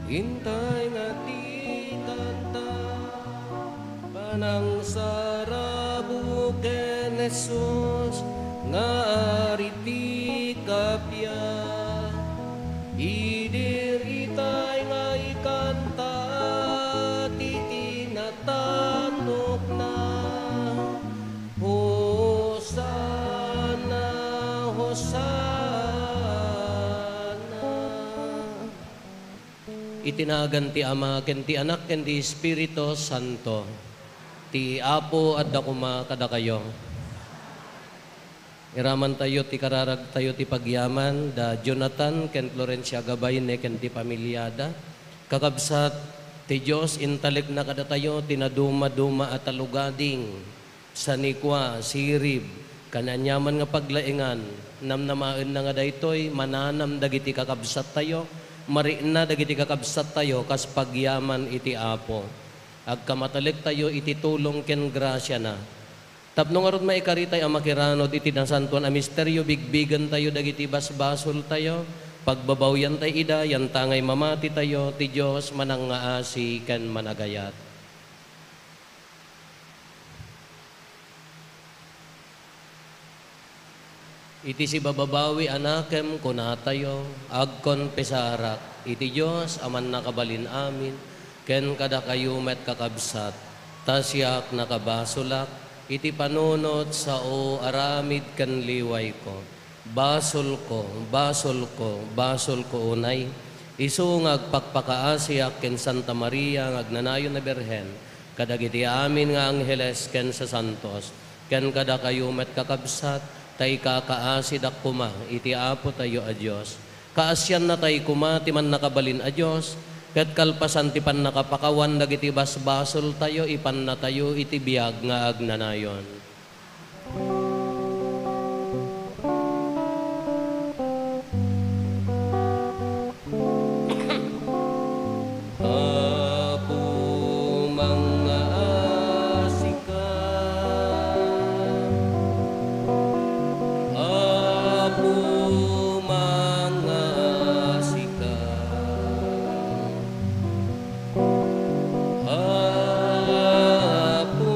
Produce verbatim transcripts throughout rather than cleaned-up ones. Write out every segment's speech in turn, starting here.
Intay nga ti kanta, panangsarabo ken Jesus nga Ari ti kappia. Idi itay nga ikanta ti kinatanokna. Hosanna, Hosanna. Iti nagan ti Ama, ken ti Anak, ken ti Espiritu Santo. Ti Apo adda koma kadakayo. Iramantayo ti kararagtayo ti pagyaman, da Jonathan ken Florencia Gabayne ken ti pamiliada. Kakabsat, ti Dios intalekna kadatayo ti nadumaduma a talugading, sanikua, sirib, ken aniaman nga paglaengan. Namnamaenna nga daytoy mananam dagiti kakabsattayo, marikna dagiti kakabsattayo kas pagyaman iti Apo. Agkamatalektayo iti tulong ken grasiana. Tapno ngarud maikaritay a makiranud iti nasantoan a misterio, bigbigentayo dagiti basbasoltayo, pagbabawiantay ida, yantangay mamatitayo, ti Dios manangngaasi ken managayat. Iti sibababawi a nakem kunatayo, agkonfesarak iti Dios a mannakabalin amin, ken kadakayo met, kakabsat, ta siak nakabasolak iti panunot sao, aramid ken liwayko. Basolko, basolko, basolko unay, isu nga agpakpakaasiak ken Santa Maria nga agnanayon a Birhen, kadagiti amin nga angheles ken sasantos, ken kadakayo met, kakabsat, ta ikakaasidak koma iti Apotayo a Dios. Kaasiannatay koma ti Mannakabalin a Dios, ket kalpasan ti pannakapakawan dagiti basbasoltayo, ipannatayo iti biag nga agnanayon. Apo, mangngaasika. Apo, mangngaasika. Apo,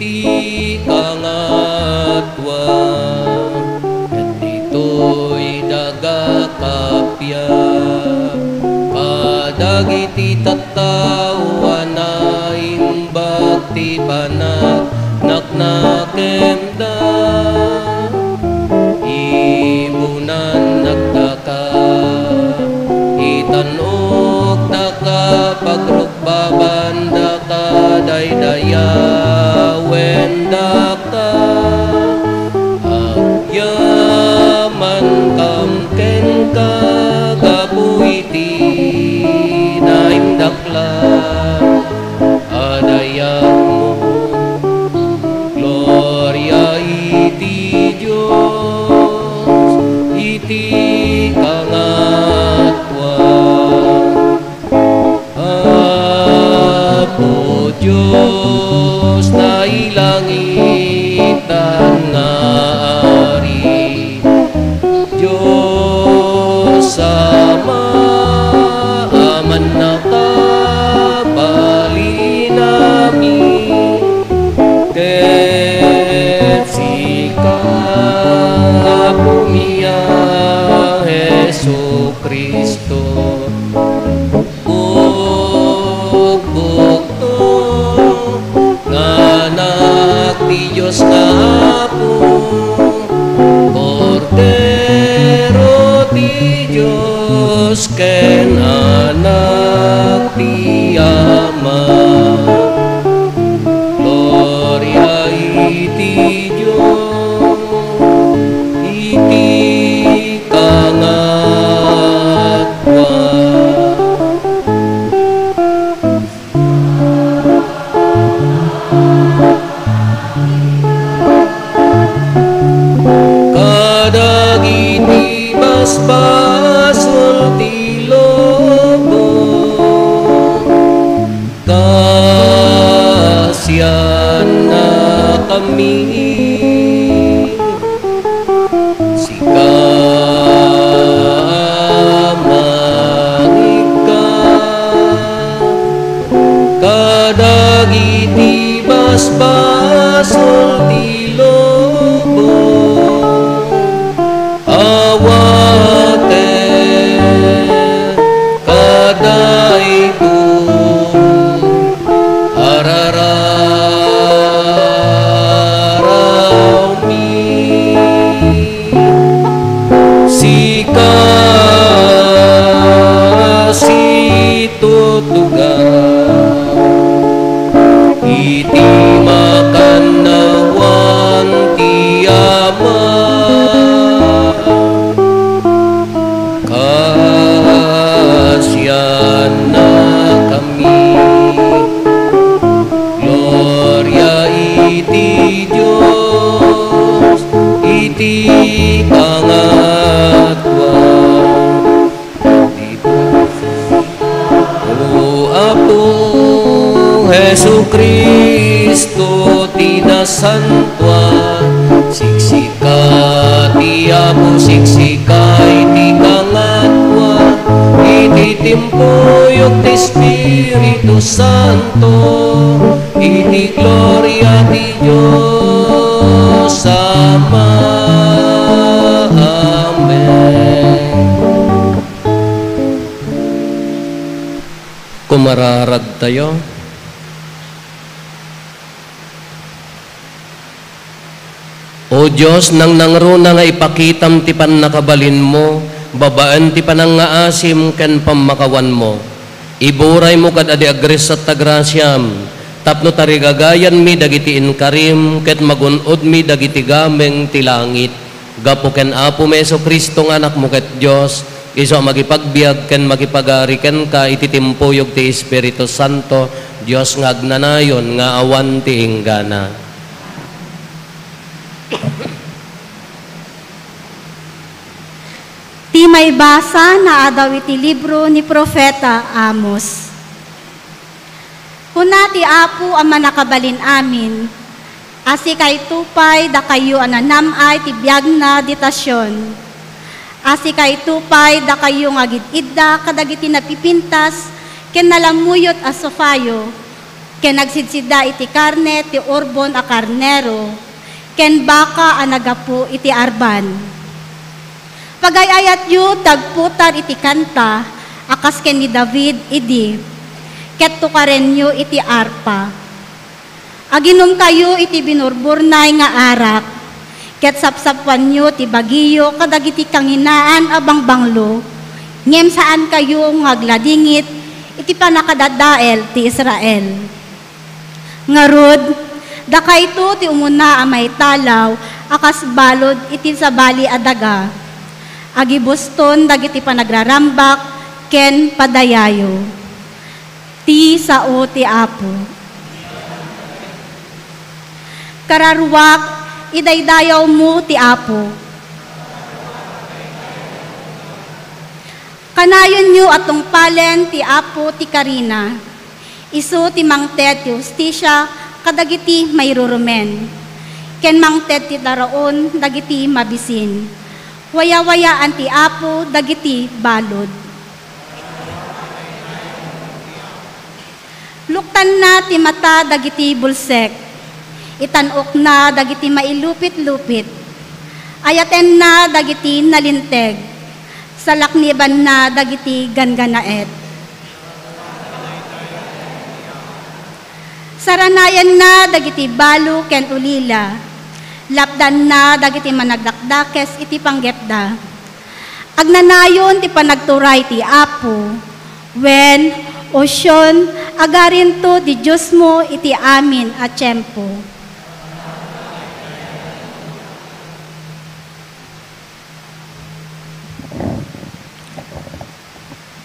Ti kangatua, ket ditoy daga kappia, kadagiti tattao a naimbag ti panagnakenna. Ibunannakdaka, itan-oktaka, pagrukbabandaka, daydayawendaka. Agyamankam kenka gapu iti naindaklan a dayagmo. Gloria iti Dios iti kangatua. Apo Dios, nailangitan nga Ari, Dios Ama, Aman a kabalinami, ket sika, Apomi a Jesu-Cristo, bukbukto nga Anak ti Dios nga Apo, Kordero ti Dios ken Anak ti Ama. Gloria iti Dios iti kangatua. Kadagiti basbasol ti lubong, kasiannakami. Sika a mangikka kadagiti basbasol ti lubong, awaten kadaytoy arararawmi. Sika a situtugaw iti makannawan ti Ama. Kasiannakami. Gloria iti Dios iti kangatua. O Apo Jesu-Cristo ti nasantoan, siksika ti Apo, siksika iti kangatua, iti timpuyog ti Espiritu Santo, iti gloria ti Dios Ama. Amen. Kumararadtayo. O Dios, nangnangruna nga ipakitam ti pannakabalinmo babaen ti panangngaasim ken pammakawanmo. Iburaymo kad-adi agressat ta grasiam tapno tarigagayanmi dagiti inkarim ket magun-odmi dagiti gameng ti langit. Gapu ken Apomi Jesu-Cristo nga Anakmo ket Dios, isu a makipagbiag ken makipagari kenka iti timpuyog ti Espiritu Santo, Dios nga agnanayon nga awan ti inggana. Ti maibasa naadaw iti libro ni Profeta Amos. Kuna ti Apo a Mannakabalin-amin, a sikayto pay dakayo a nanam-ay ti biagna dita Sion, a sikayto pay dakayo nga agid-idda kadagiti napipintas ken nalammuyot a sufayo, ken nagsidsida iti karne ti urbon a karnero ken baka a naggapu iti arban. Pagay-ayatyo ti agputar iti kanta a kas ken ni David idi, ket tukarenyo iti arpa. Aginumkayo iti binurburnay nga arak, ket sapsappuanyo ti bagiyo kadagiti kanginaan a bangbanglo, ngem saankayo nga agladingit iti pannakadadael ti Israel. Ngarud, dakayto ti umuna a maitalaw a kas balud iti sabali a daga. Agibuston dagiti panagrarambak ken padayayo. Ti sao ti Apo. Kararuak, idaydayawmo ti Apo. Kanayonyo a tungpalen ti Apo ti karina. Isu ti mangted ti hustisia kadagiti mairurumen, ken mangted ti daraon dagiti mabisin. Wayawayaan ti Apo dagiti balud. Luktanna ti mata dagiti bulsek, itan-okna dagiti mailupit-lupit, ayatenna dagiti nalinteg, salaknibanna dagiti ganggannaet. Saranayanna dagiti balo ken ulila, lapdanna dagiti managdakdakes iti panggepda. Agnanayon ti panagturay ti Apo, wen, O Sion, agarinto ti Diosmo iti amin a tiempo.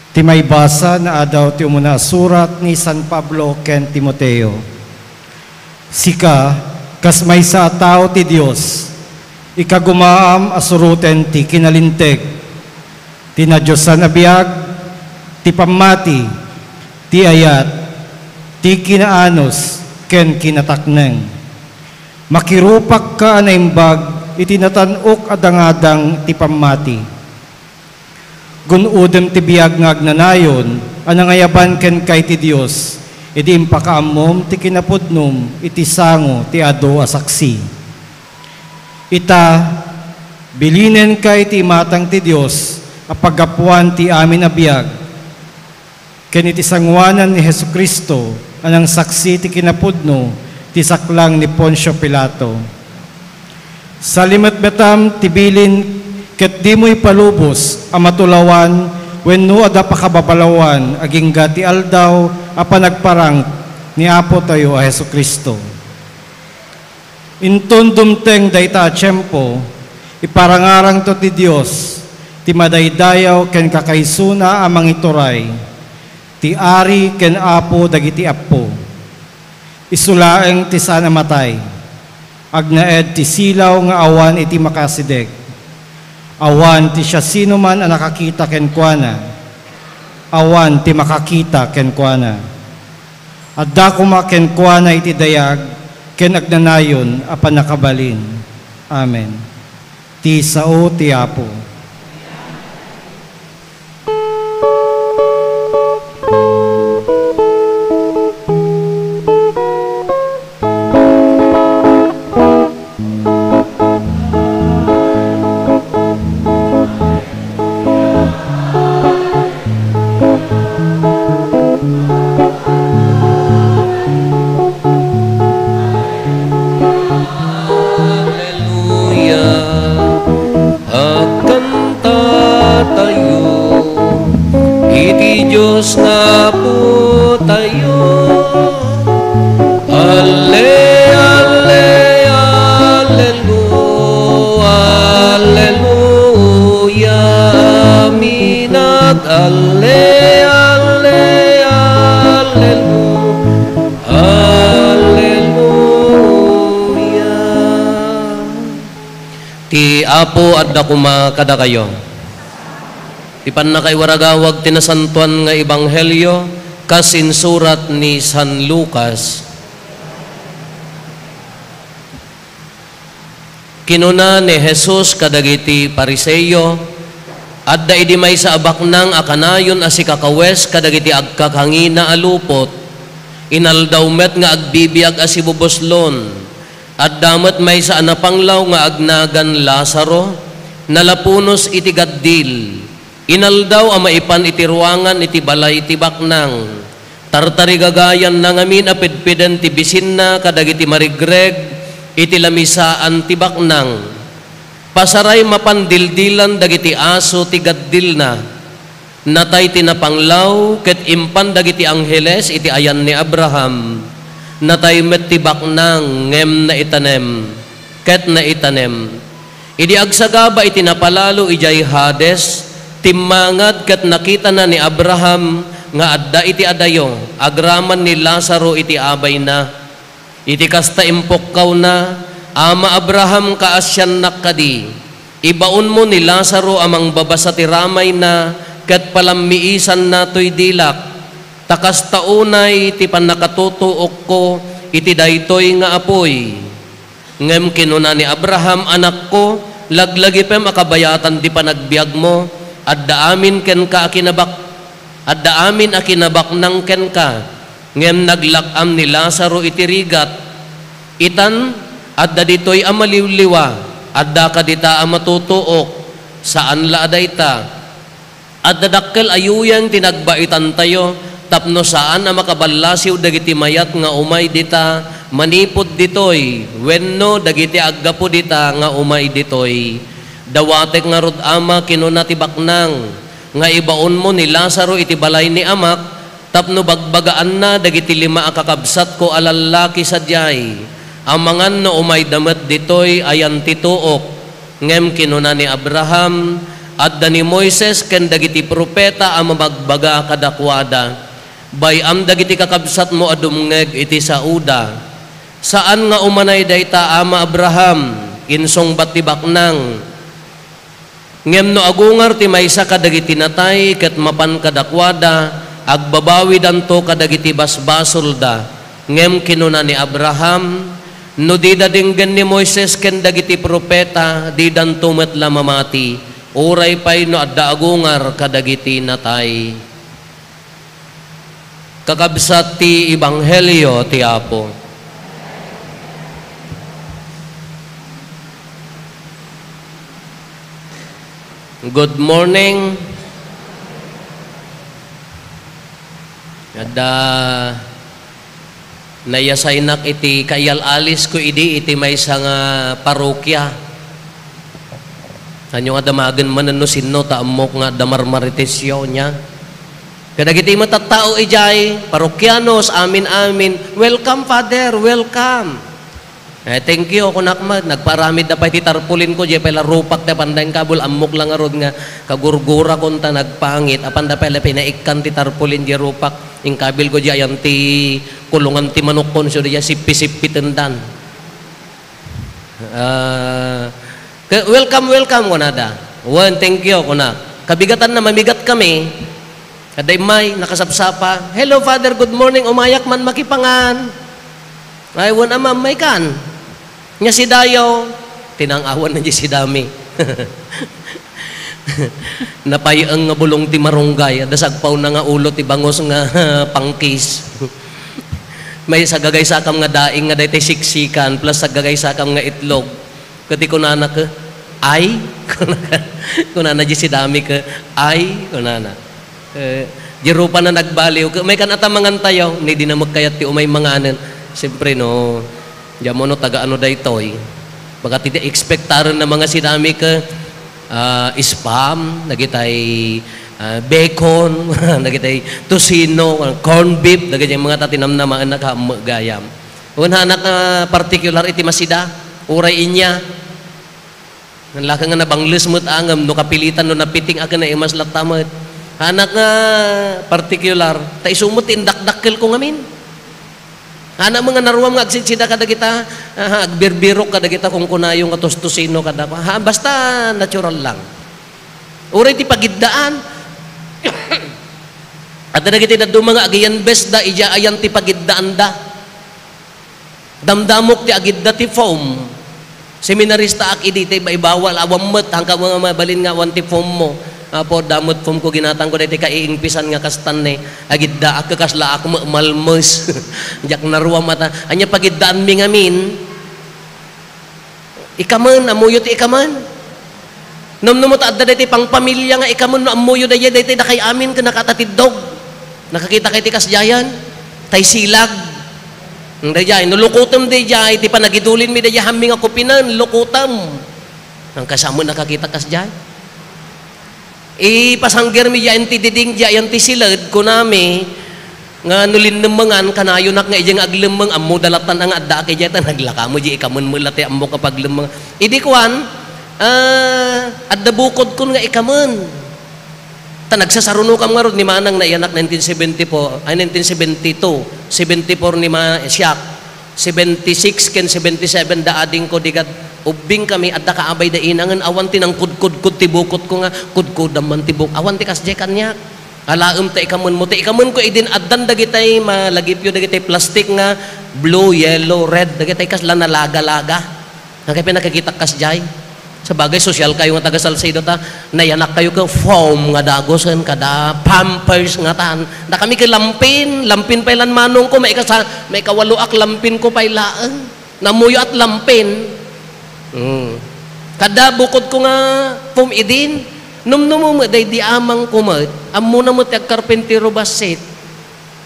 Ti maibasa nga adaw ti umuna a surat ni San Pablo ken Timoteo. Sika, kas maysa a tao ti Dios, ikagumaam a suroten ti kinalinteg, ti nadiosan a biag, ti pammati, ti ayat, ti kinaanus, ken kinatakneng. Makirupakka a naimbag iti natan-ok a dangadang ti pammati. Gun-odem ti biag nga agnanayon a nangayaban kenka iti Dios idi impakaammom ti kinapudnom iti sango ti adu a saksi. Ita, bilinenka iti imatang ti Dios a paggapuan ti amin a biag, ken iti sangoanan ni Jesu-Cristo a nangsaksi ti kinapudno ti saklang ni Poncio Pilato. Salimetmetam ti bilin ket dimo ipalubos a matulawan wenno adda pakababalawan agingga ti aldaw a panagparang ni Apotayo a Jesu-Cristo. Inton dumteng dayta a tiempo, iparangarangto ti Dios, ti madaydayaw ken kakaisuna a mangituray, ti Ari ken Apo dagiti appo. Isu laeng ti saan a matay. Agnaed ti silaw nga awan iti makasideg. Awan ti siasinoman a nakakita kenkuana. Awan ti makakita kenkuana. Adda koma kenkuana iti dayag ken agnanayon a pannakabalin. Amen. Ti sao ti Apo. Hallelujah. Agkantatayo iti Dios nga Apotayo. Alle, alle, allelu-, alleluia. Aminak, alle, alle, allelu-, alleluia. Ti Apo adda koma kadakayo. Ti pannakaiwaragawag ti nasantoan nga ebanghelio kas insurat ni San Lucas. Kinuna ni Jesus kadagiti Fariseo, "Adda idi maysa a baknang a kanayon a sikakawes kadagiti agkakangina a lupot, Inaldaw met nga agbibiag a sibubuslon. Adda met maysa a napanglaw nga agnagan Lazaro, nalapunos iti gaddil. Inaldaw a maipan iti ruangan iti balay ti baknang. Tartarigagayanna ngamin a pedpeden ti bisinna kadagiti marigreg iti lamisaan ti baknang. Pasaray mapan dildilan dagiti aso ti gaddilna. Natay ti napanglaw, ket impan dagiti angheles iti ayan ni Abraham. Natay met ti baknang, ngem naitanem, ket naitanem. Idi agsagaba iti napalalo idiay Hades, timmangad ket nakitana ni Abraham nga adda iti adayo, agraman ni Lazaro iti abayna. Iti kasta, impukkawna, "Ama Abraham, kaasiannak kadi, ibaonmo ni Lazaro a mangbabasa ti ramayna ket palammiisanna toy dilak, ta kasta unay ti pannakatutuokko iti daytoy nga apuy." Ngem kinuna ni Abraham, "Anakko, laglagipem a kabayatan ti panagbiagmo. Adda amin kenka a kinabak-, adda amin a kinabaknang kenka." Ngem naglak-am ni Lazaro iti rigat. Itan, adda ditoy a maliwliwa, adda kadita a matutuok, saan la a dayta. Adda dakkel a yuyeng ti nagbaitantayo tapno saan a makaballasiw dagiti mayat nga umay dita manipud ditoy wenno dagiti aggapu dita nga umay ditoy. Dawatek ngarud, Ama, kinuna ti baknang, nga ibaonmo ni Lazaro iti balay ni amak, tapno bagbagaanna dagiti lima a kakabsatko a lallaki sadiay, amangan no umayda met ditoy ayan ti tuok. Ngem kinuna ni Abraham, "Adda ni Moises ken dagiti profeta a mamagbaga kadakuada. Bay-am dagiti kakabsatmo a dumngeg iti saoda." "Saan nga umanay dayta, Ama Abraham," insungbat ti baknang. "Ngem no agungar ti maysa kadagiti natay ket mapan kadakuada, agbabawidanto kadagiti basbasolda." Ngem kinuna ni Abraham, "No dida denggen ni Moises ken dagiti profeta, didanto met la mamati, uray pay no adda agungar kadagiti natay." Kakabsat ti Ebanghelio ti Apo. Good morning. Adda nayasaynak iti kaiyal-alisko idi iti maysa nga parokia. Ania nga damagen manen no sinno, ta ammok nga adda marmaritesyo, ania? Kadagiti met a tao idiay, parokianos, amin-amin, "Welcome, Father, welcome." Eh, "Thank you," kunak met. Nagpaaramidda pay ti tarpaulin ko, diay pay la rupak ti apanda inkabul, ammok la ngarud nga kagurgurakon ta nagpangit. Apanda pay la pinaikkan ti tarpaulin diay rupak. Inkabil ko diay ayan ti kulongan ti manukkon, so diay sippi-sippitendan. Ah, ke-, "Welcome, welcome," kunada. "Wen, thank you," kuna. Kabigatanna, mamigat kami. Adda immay, nakasapsapa. "Hello, Father, good morning. Umayak man makipangan." "Ay, wen, Ama, immay kan." Nia sidayo, tinang-awan na di sidami. Napay-eng nga bulong ti marunggay, adda sagpawna nga ulo ti bangus nga pangkis. May sagagaysakam nga daing nga daytoy siksikan, plus sagagaysakam nga itlog. Ket kunana ke, "Ay?" Kunana, kunana di sidami ke, "Ay?" kunana. Eh, di rupa na nagbaliw. Ke, "May kan atamangan tayo?" Ni di na magkayat ti umay manganen. Siyempre, no, di mo no taga ano daytoy. Baga ti, ti expectaren na mga sidami ke, ah, spam, dagitay, ah, bacon, dagitay tocino, corned beef, dagitay mga tatinamnamaen na kaammo gayam. Wen, hanak nga particular iti masida, uray inia. Nalaka nga nabangles met angem, no kapilitan, no napiting a ken naimas latta met. Hanak nga particular, ta isu met ti indakdakkelko ngamin. Hanak nga naruam nga agsidsida kadagita, aha, agbirbirok kadagita, kunkunayo nga tostosino kadakua. Ha, basta natural lang. Uray ti pagiddaan. Adda dagiti dadduma nga agiyanbesda, idiay ayan ti pagiddaanda. Damdamok ti agidda ti foam. Seminaristaak idi, ti ibaybawal, awan met, hangka nga mabalin nga awan ti foam mo. Apo, damot pom ko ginatangko daytoy kaiingpisan nga kastan ne. Agiddaak ket kaslaak met malmes. Diak naruam ata. Ania pagiddaanmi ngamin? Ikamen, ammoyo ti ikamen. Numnum ta adda daytoy pangpamilia nga ikamen no ammoyo daydiay, daytoy dakay amin ken nakatatiddog. Nakakita kay ti kasdiayan? Tay silag. Hmm, daydiay, no lukotem daydiay, ti panagidulinmi daydiay, hammi nga kupinen, lukotem. Ang kasamo nakakita kasdiay? Ipasanggermi diay ti diding, diay ti siled, kunami, nga no linnemmengan, kanayonak nga idiay nga aglemmeng, ammo da latta nga addaak idiay, ta naglakamo, diay ikamen met la ti ammok a paglemmeng. Idi kuan, ah, adda bukodkon nga ikamen. Ta nagsasarunokam ngarud ni Manang Naiyanak nineteen seventy-four, ay, nineteen seventy-two, seventy-four ni Ma-, siak. Seventy-six ken seventy-seven da adingko, digat ubbing kami, adda kaabay da inangen, awan ti nangkudkudkod ti bukotko nga, kudkodam man ti buk-, awan ti kasdiay kaniak. Alaem ta ikamenmo, ta ikamenko idin addan dagitay malagipyo, dagitay plastic nga blue, yellow, red, dagitay kasla nalaga-laga. Nakay pay nakakitak kasdiay. Sabagay, sosyal kayo nga taga Salcedo ta, nayanak kayo ken foam nga dagusen, kada Pampers nga tan. Da kami ken lampin, lampin pay lan manongko, maikasa-, maikawaloak lampinko pay laeng. Nammuyo at lampin. Hmm. Kada bukodko nga foam idin, numnumo met, daydi amangko met, ammona met ti agkarpintero bassit.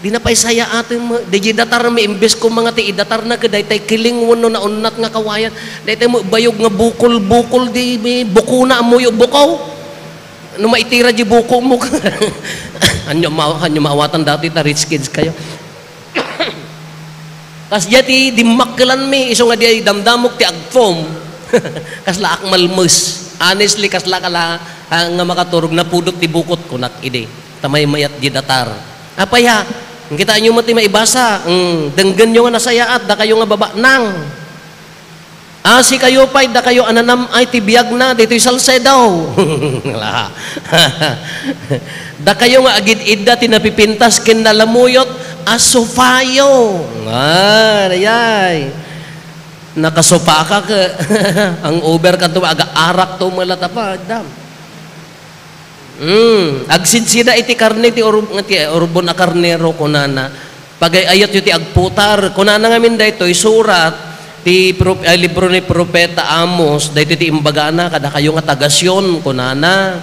Dina pay sayaaten met, daydi datarmi, imbes ko mangati idatarna ket daytay kiling wenno naunnat nga kawayan, daytay met bayog nga bukol-bukol di, di bukona, ammoyo bukaw. No maitira di buko mo. Hanyo ma-, hanyo maawatan datoy ta rich kids kayo. Kasdiay ti dimmakkelanmi, isu nga diay damdamok ti agfoam. Kaslaak malmes. Honestly, kaslaak la, ah, nga makaturog, napudot ti bukotko, kunak idi. Ta maymayat di datar. Apay ha? Kitaenyo met ti maibasa. Mm, denggenyo nga nasayaat, dakayo nga babanang. Asikayo pay, dakayo a nanam-ay ti biagna ditoy Salcedo. Dakayo nga agid-idda ti napipintas ken nalamuyot a sopayo. Ah, dayay. Nakasopaka ke. Ang over kanto, aga-arak to, malata pa, dam. Mm, agsidsida iti karne ti urb-, ti urbon a karnero, kunana. Pagay-ayatyo ti agputar. Kunana ngamin daytoy, surat ti prop-, ay, libro ni Propeta Amos, daytoy ti imbagana, kadakayo nga taga Sion, kunana.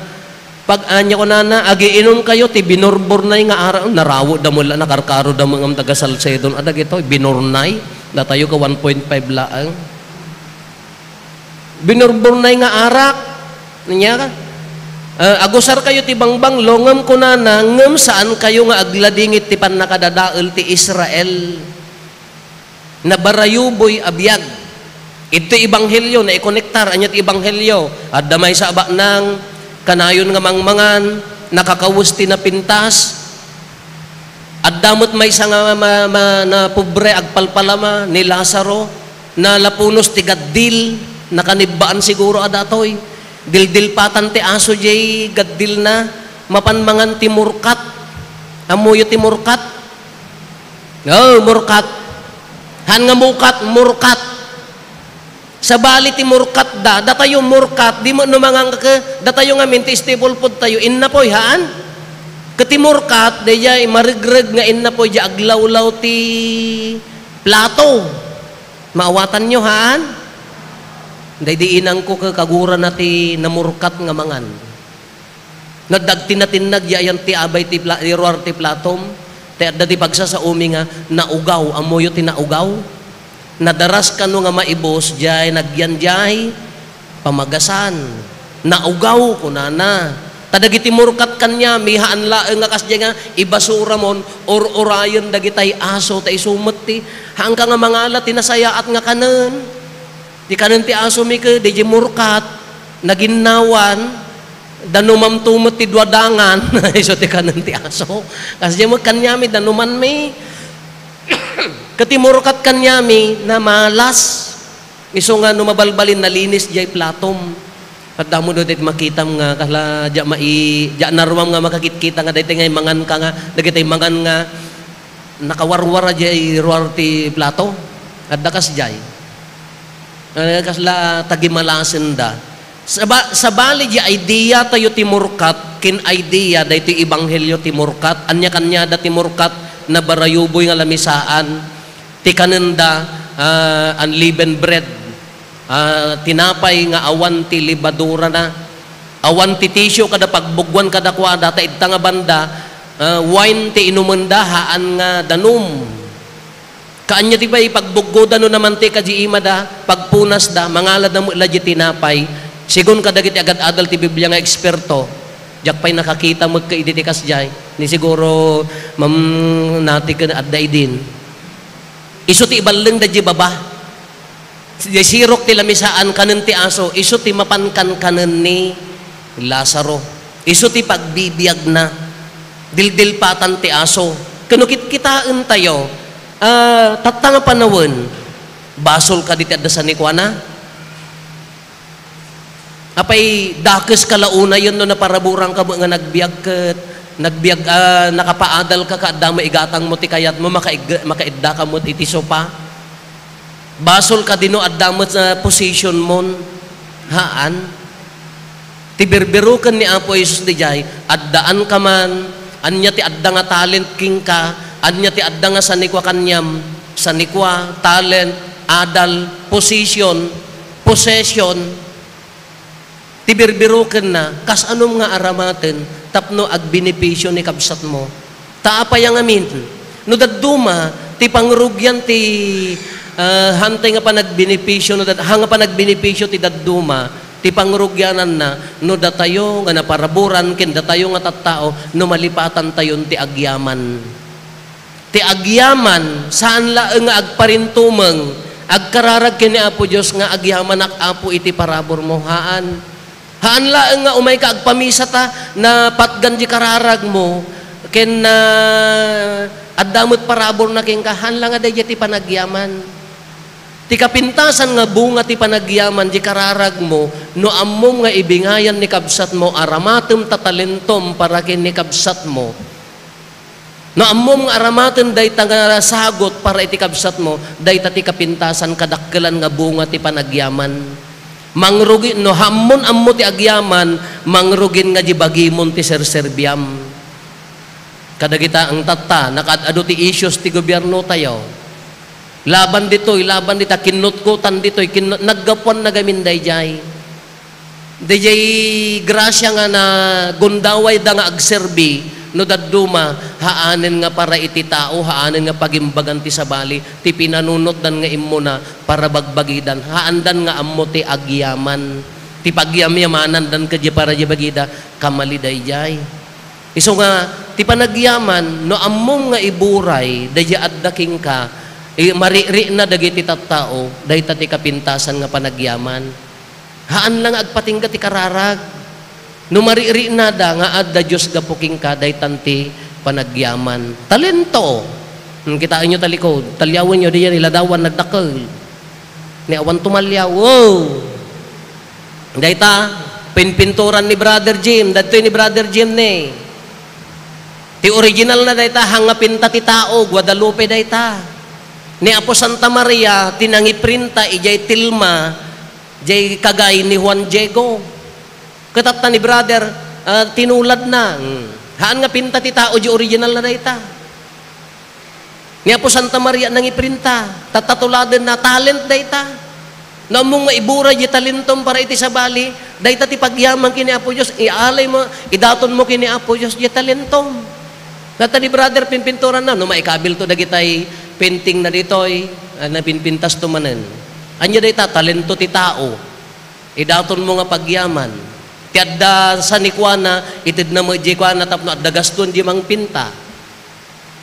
Pag ania, kunana, agiinumkayo ti binurburnay nga arak, narawodda met la, nakarkaroda met ngem taga Salcedon, adda dagitoy, binurnay, datayo ka one point five laeng. Binurburnay nga arak. Ania? Ah, agusarkayo ti bangbanglo, ngem kunana, ngem saankayo nga agladingit ti pannakadadael ti Israel. Nabarayuboy a biag. Iti ebanghelio, naikonektar, ania ti ebanghelio? Adda maysa a baknang, kanayon nga mangmangan, nakakawes ti napintas. Adda met maysa nga ma-, ma-, napobre, agpalpalama, ni Lazaro, nalapunos ti gaddil, nakanibbaan siguro a datoy. Dildilpatan ti aso diay gaddilna, mapan mangan ti murkat. Ammoyo ti murkat? Oh, murkat. Haan nga mukat, murkat. Sabali ti murkat da, datayo murkat, di met no mangan ka, datayo ngamin ti staple food tayo, innapoy, haan? Ket ti murkat, daydiay maregreg nga innapoy, diay aglawlaw ti plato. Maawatanyo, haan? Daydi inangko ke, kagurana ti namurkat nga mangan. Nadagtinatinnag diay ayan ti abay ti pla-, ti ruar ti platom. Ti adda ti pagsasaomi nga naugaw. Ammoyo ti naugaw? Nadaras kano nga maibus, diay nagyan diay pamagasan. Naugaw, kunana. Ta dagiti murkat kaniami, haan laeng nga kasdiay nga ibasuramon, ur-urayen dagitay aso, ta isu met ti, haanka nga mangala ti nasayaat nga kanen. Ti kanen ti asomi ket, daydiay murkat, naginnawan, danumamto met ti dua dangan, isu ti kanen ti aso. Kasdiay met kaniami, danumanmi. Ket ti murkat kaniami, namalas. Isu nga no mabalbalin, nalinis diay platom. Ket damo daytoy makitam nga, kasla, diay mai-, diay naruam nga makakitkita nga daytoy nga mangan ka nga, dagitoy mangan nga, nakawarwara diay ruar ti plato. Adda kasdiay. Eh, kasla tagimalasenda. Saba-, sabali, di idea tayo ti murkat, ken idea daytoy ebanghelio ti murkat, ania kaniada ti murkat, nabarayuboy nga lamisaan, ti kanenda, ah, unleavened bread, ah, tinapay nga awan ti lebadurana, awan ti tisio kada pagbugwan kadakuada, ta idta nga banda, ah, wine ti inumenda, haan nga danum. Kaanya ti pay pagbuggoda no namantika di imada, pagpunasda, mangalada met la di tinapay. Sigun kadagiti agad-adal ti Biblia nga eksperto, diak pay nakakita met ket idi ti kasdiay. Ni siguro, mam-, nati ken adda idin. Isu ti iballeng da di baba. Di sirok ti lamisaan kanen ti aso, isu ti mapan kankanen ni Lazaro. Isu ti pagbibiagna. Dildilpatan ti aso. Ken no kitkitaentayo, ah, tatta nga panawen, basol kadi ti adda sanikuana? Apay, dakes ka la unayen no naparaburangka met nga nagbiag ket, nagbiag, ah, nakapaadalka ket adda met igatangmo ti kayatmo, makaig-, makaiddaka met iti sopa? Basol kadi no adda met, ah, positionmon? Haan. Ti birbiroken ni Apo Jesus diay, addaanka man, ania ti adda nga talent kenka, ania ti adda nga sanikua kaniam, sanikua, talent, adal, position, possession, ti birbirokenna, kasanom nga aramaten tapno agbenepisio ni kabsatmo. Ta apay a ngamin? No dadduma, ti pangrugian ti, ah, hantay nga panagbenepisio, no dad-, ha nga panagbenepisio ti dadduma, ti pangrugiananna, no datayo nga naparaburan ken datayo nga tattao, no malipatantayon ti agyaman. Ti agyaman, saan laeng nga agparintumeng, agkararag ken ni Apo Dios nga, "Agyamanak, Apo, iti paraburmo." Haan. Haan laeng nga umayka agpamisa ta napatgan di kararagmo, ken, ah, adda met paraburna kenka, haan la nga daydiay ti panagyaman. Ti kapintasan nga bunga ti panagyaman di kararagmo, no ammom nga ibingayan ni kabsatmo, aramatem ta talentom para ken ni kabsatmo. No ammom nga aramaten dayta nga sagut para iti kabsatmo, dayta ti kapintasan kadakkelan nga bunga ti panagyaman. Mangrugi, no ammon ammo ti agyaman, mangrugin nga di bagimon ti serserbiam. Kadagita ang tatta, nakaad-adu ti issues ti gobiernotayo. Laban ditoy, laban dita, kinnutkutan ditoy, kinnu-, naggapuan na gamin daydiay. Daydiay grasia nga nagundawayda nga agserbi, no dadduma, haanen nga para iti tao, haanen nga pagimbagan ti sabali, ti pinanunotdan nga immuna, para bagbagidan, haandan nga ammo ti agyaman. Ti pagyamyamanandan ket di para di bagida, kamali daydiay. Isu nga, ti panagyaman, no ammom nga iburay, daydiay adda kenka, i-, maririna dagiti tattao, dayta ti kapintasan nga panagyaman. Haan la nga agpatingga ti kararag. No maririna da nga adda Dios gapu kenka, daytan ti panagyaman. Talento. Hmm, kitaenyo ta likod. Talyawenyo, diyan iladawan, nagdakkel. Ni awan tumalyaw. Wow! Dayta, pinpinturan ni Brother Jim. Dadtoy ni Brother Jim ni. Ti original na dayta, hanga pinta ti tao, Guadalupe dayta. Ni Apo Santa Maria, ti nangiprinta, ijay Tilma, jay kagay ni Juan Diego. Kitatta ni Brother, ah, tinuladna. Hmm. Haan nga pinta ti tao, di original na dayta. Ni Apo Santa Maria nangiprinta, tatta tuladenna, talent dayta. No ammom nga iburay di talentom para iti sabali, dayta ti pagyaman ken ni Apo Dios, ialay mo, idaton mo ken ni Apo Dios di talentom. Data ni Brother, pinpinturan na, no, maikabilto dagitay painting na ditoy, ah, napinpintas to manen. Anya dayta, talento ti tao. Idaton mo nga pagyaman. Ti adda sanikuana, itedna met di kuana tapno adda gaston di mangpinta.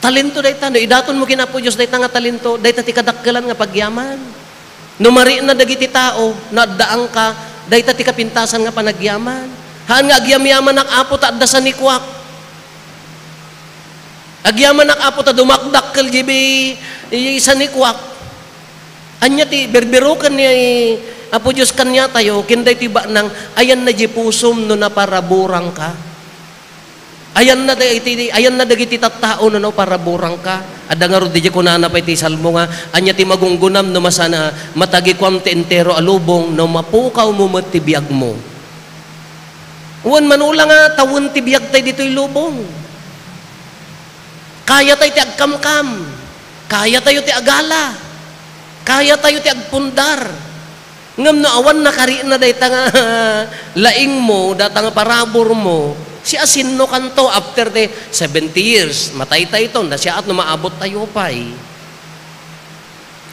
Talento dayta, no idaton mo ken Apo Dios dayta nga talento, dayta ti kadakkelan nga pagyaman. No marina dagiti tao, no addaanka, dayta ti kapintasan nga panagyaman. Haan nga agyamyamanak, Apo, ta adda sanikuak. Agyamanak, Apo, ta dumakdakkel diay bi-, i-, sanikuak. Ania ti birbiroken ni Apo Dios kaniatayo, ken daytoy baknang, ayanna di pusom no naparaburangka. Ayanna dagiti, ayanna dagiti tattao no naparaburangka. Adda ngarud diay kunana pay ti Salmo nga, ania ti magunggunam no masana, matagikuam ti entero a lubong, no mapukawmo met ti biagmo. Wen, mano la nga tawen ti biagtay ditoy lubong. Kayatay ti agkamkam. Kayatayo ti agala. Kayatayo ti agpundar. Ngem no awan nakarina dayta nga laingmo, data nga paraburmo, siasinokanto after the seventy years, mataytayto, nasiaat no maabottayo pay.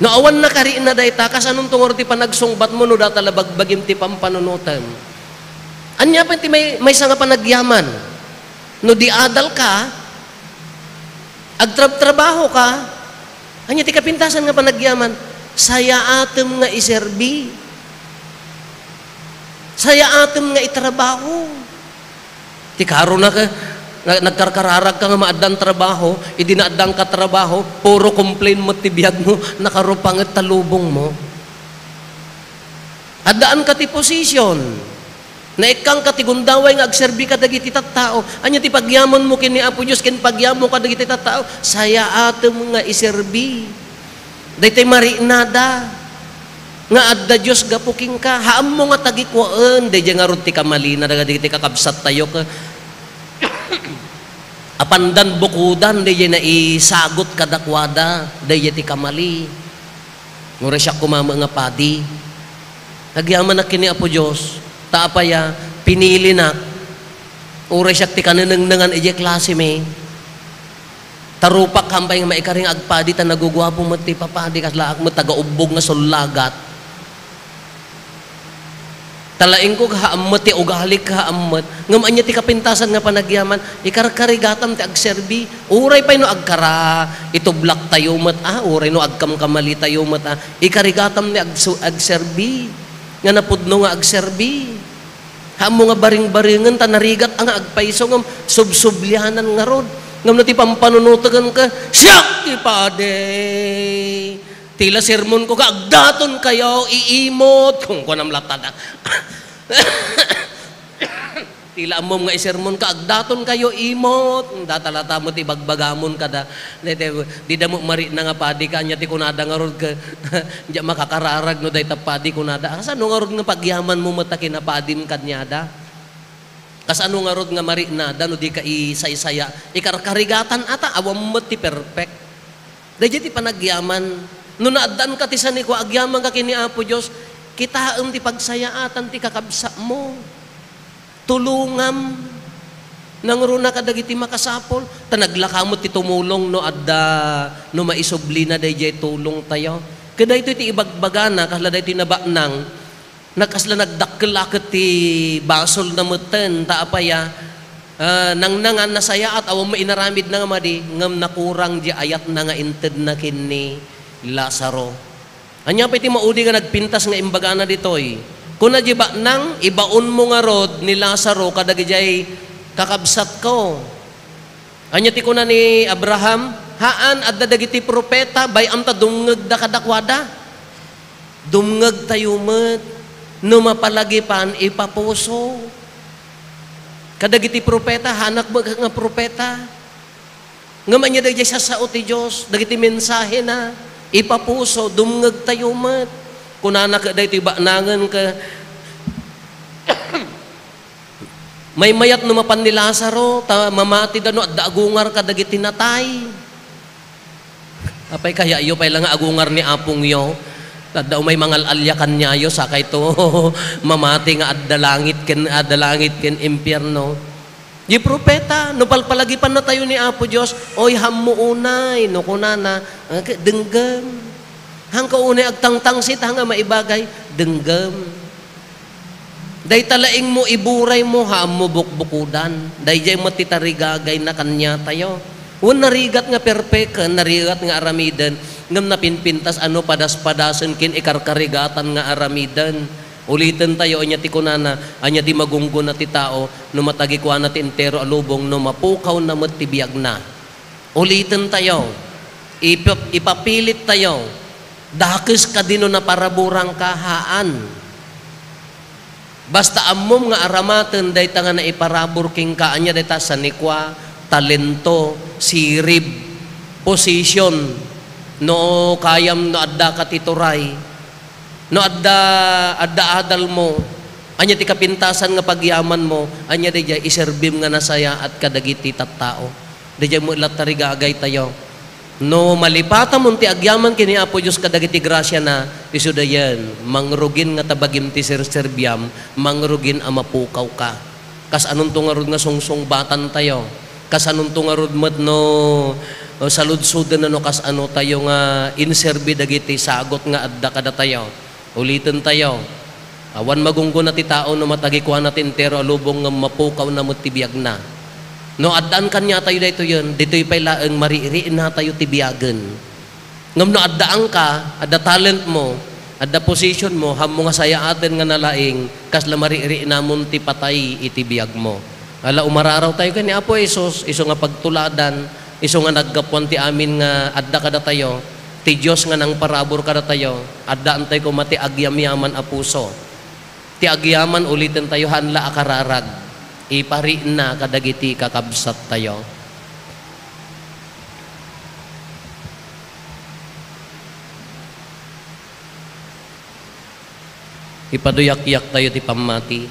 No awan nakarina dayta, kasanonto ngarud ti panagsungbatmo no data la bagbagim ti pampanunotem? Ania pay ti may-, maysa nga panagyaman? No di adal ka, agtrabtrabaho ka, ania ti kapintasan nga panagyaman? Sayaatem nga iserbi. Sayaatem nga itrabaho. Ti karona ka, na-, nagkarkararag ka nga maaddan trabaho, idi naaddan ka trabaho, puro complain met ti biagmo, nakarupanget ta lubongmo. Addaan ka ti position. Naikkang ka ti gundaway nga agserbi kadagiti tattao. Ania ti pagyamanmo ken ni Apo Dios ken pagyamo kadagiti tattao? Sayaatem nga iserbi. Daytoy marinada nga adda Dios gapu kenka. Haammo nga tagikuaen, daydiay ngarud ti kamalina dagiti kakabsattayo. Apandan bukodan, daydiay naisagut kadakuada, daydiay ti kamali. Uray siak koma met nga padi. Agyamanak ken ni Apo Dios, ta apay a, pinilinak. Uray siak ti kanenengnengan idiay klasemi. Ta rupak pay nga maikari nga agpadi ta naguguapo met ti papadi, kaslaak met taga-ubbog nga sullagat. Ta laingko, haam met ti ugalik, haam met. Ngem ania ti kapintasan nga panagyaman? Ikarkarigatam ti agserbi. Uray pay no agkara, itublaktayo met, ah, uray no agkamkamalitayo met, ah, ikarigatam ti agsu-, agserbi. Nga napudno nga agserbi. Haammo nga baringbaringen ta narigat a nga agpayso ngem subsublianan ngarud. Ngem no ti pampanunoten ka, "Siak ti padi." Ti la sermonko ka, "Agdatonkayo, iimot." Kunkunam latta da. Ti la ammom nga isermonka, "Agdatonkayo, imot." Data latta met ibagbagamon kada. Dayta, dida met marina nga padi ka, ania ti kunada ngarud ka, "Diak makakararag no dayta padi," kunada. Kasano ngarud nga pagyamanmo met ta kinapadim kaniada? Kasano ngarud nga marinada no di ka isaysaya? Ikarkarigatan ata, awan met ti perfect. Daydiay ti panagyaman. No naaddaanka ti sanikua, agyamanka ken ni Apo Dios, kitaem ti pagsayaatan ti kakabsatmo. Tulongam. Nangruna kadagiti makasapul. Ta naglaka met ti tumulong no adda, no maisublina daydiay tulongtayo. Ket daytoy ti ibagbagana, kasla daytoy nabaknang, Nakasla nagdakkel a ket ti basolna metten, ta apay a, ah, nangnangan, nasayaat, awan met inaramidna nga madi, ngem nakurang di ayatna nga intedna ken ni Lazaro. Ania pay ti maudi nga nagpintas nga imbagana ditoy? Kuna di baknang, "Ibaonmo ngarud ni Lazaro kadagidiay kakabsatko." Ania ti kuna ni Abraham? Haan, adda dagiti profeta, bay-am ta dumngegda kadakuada. Dumngegtayo met no mapalagipan ipapuso. Kadagiti profeta, haanak met nga profeta. Ngem ania daydiay sassao ti Dios, dagiti mensahena, ipapuso, dumngegtayo met. Kunana ket daytoy baknangen ket, Maymayat no mapan ni Lazaro, ta mamatida no adda agungar kadagiti natay. Apay, kayayo pay la nga agungar ni apongyo? Ta adda umay mangal-alya kaniayo, sakayto mamati nga adda langit ken, adda langit ken impierno. Di propeta, no palpalagipannatayo ni Apo Dios, "Oy, hammo unay," no kunana, "Denggem." Hangka unay agtangtangsit, ha nga maibagay, denggem. Dayta laingmo, iburaymo, haammo bukbukodan. Daydiay met ti tarigagayna kaniatayo. Wen narigat nga perpeken, narigat nga aramiden, ngem napinpintas a no padaspadasen ken ikarkarigatan nga aramiden. Ulitentayo, ania ti kunana, ania ti magunggona ti tao no matagikuana ti entero a lubong, no mapukawna met ti biagna. Ulitentayo, ipap-, ipapilittayo, dakes kadi no naparaburangka, haan. Basta ammom nga aramaten dayta nga naiparabur kenka, ania dayta, sanikua, talento, sirib, position, no kayam, no addaka ti turay, no adda, adda adalmo, Ania ti kapintasan nga pagyamanmo? Ania daydiay iserbim nga nasayaat kadagiti tattao? Daydiay met latta, rigagaytayo. No malipatamon ti agyaman ken ni Apo Dios kadagiti grasiana, isu dayen, mangrugin nga ta bagim ti serserbiam, mangrugin a mapukawka. Kasanonto ngarud nga sungsungbatantayo? Kasanonto ngarud met no, no saludsoden no kasano tayo nga inserbi dagiti sagut nga adda kadatayo? Ulitentayo. Awan magunggona ti tao no matagikuana ti entero a lubong ngem mapukawna met ti biagna. No addaan kaniatayo daytoyen, ditoy pay laeng maririinatayo ti biagen. Ngem no addaanka, adda talentmo, adda positionmo, hammo nga sayaaten nga nalaing, kasla maririinamon ti patay iti biagmo. Ala, umararaw tayo ken ni Apo Jesus, isu nga pagtuladan, isu nga naggapuan ti amin nga adda kadatayo, ti Dios nga nangparabur kadatayo, addaantay koma ti agyamyaman a puso. Ti agyaman, ulitentayo, haan la a kararag, ipariinna kadagiti kakabsattayo. Ipaduyakyaktayo ti pammati.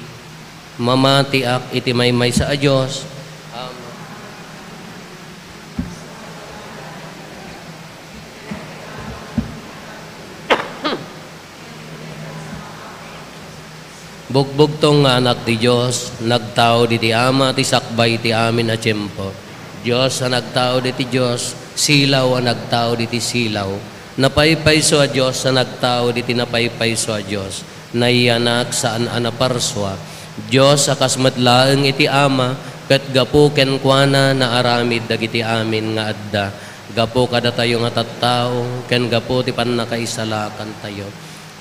Mamatiak iti maymaysa a Dios. Amen. Bugbugtong nga Anak ti Dios, nagtaud iti Ama ti sakbay ti amin a tiempo. Dios a nagtaud iti Dios, silaw a nagtaud iti silaw. Napaypayso a Dios a nagtaud iti napaypayso a Dios. Nayanak, saan a naparsua. Dios a kas met laeng iti Ama, ket gapu kenkuana naaramid dagiti amin nga adda. Gapu kadatayo nga tattao, ken gapu ti pannakaisalakantayo.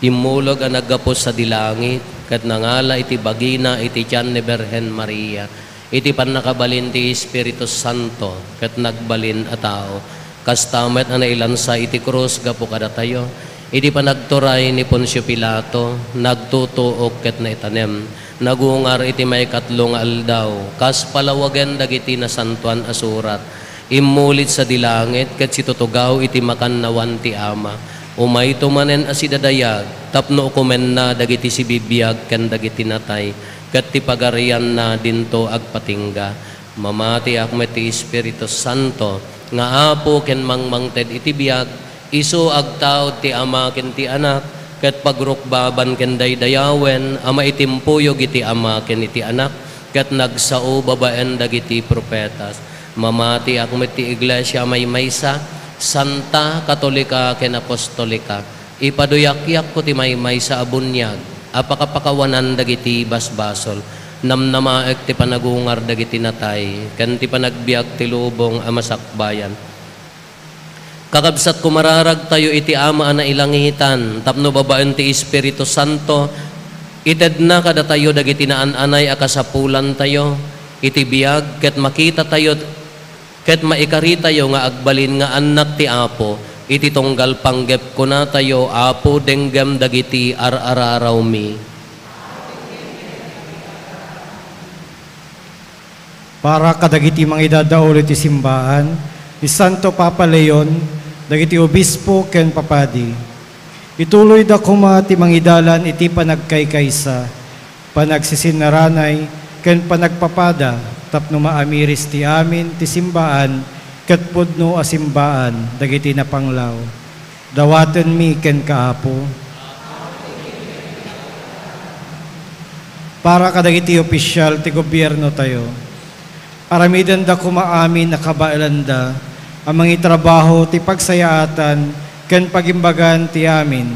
Immulog a naggapu sadi langit, ket nangala iti bagina iti tian ni Birhen Maria, iti pannakabalin ti Espiritu Santo, ket nagbalin a tao. Kasta met a nailansa iti krus gapu kadatayo, iti panagturay ni Poncio Pilato, nagtutuok ket naitanem, nagungar iti maikatlo nga aldaw, kas palawagen dagiti nasantoan a surat. Immulit sadi langit ket situtugaw iti makannawan ti Ama. Umayto manen a sidadayag tapno ukomenna dagiti sibibiag ken dagiti natay, ket ti pagarianna dinto agpatingga. Mamatiak met ti Espiritu Santo nga Apo ken mangmangted iti biag, isu agtaud ti Ama ken ti Anak, ket pagrukbaban ken daydayawen a maitimpuyog iti Ama ken iti Anak, ket nagsao babaen dagiti profetas. Mamatiak met ti Iglesia a maymaysa, santa, katolika, ken apostolika. Ipaduyakyakko ti maymaysa a buniag a pakapakawanan dagiti basbasol. Namnamaek ti panagungar dagiti natay, ken ti panagbiag ti lubong a masakbayan. Kakabsatko, mararagtayo iti Ama a nailangitan tapno babaen ti Espiritu Santo, itedna kadatayo dagiti naan-anay a kasapulantayo iti biag, ket makitatayo, ket maikaritayo nga agbalin nga annak ti Apo. Iti tunggal panggep, kunatayo, Apo, denggem dagiti ar-ararawmi. Para kadagiti mangidaddaulo iti simbaan, ni Santo Papa Leon, dagiti obispo ken papadi. Ituloyda koma ti mangidalan iti panagkaykaysa, panagsisinaranay, ken panagpapada tapno maamiris ti amin ti simbaan ket pudno a simbaan dagiti napanglaw. Dawatenmi kenka, Apo. Para kadagiti opisial ti gobiernotayo, aramidenda koma amin a kabaelanda a mangitrabaho ti pagsayaatan ken pagimbagan ti amin,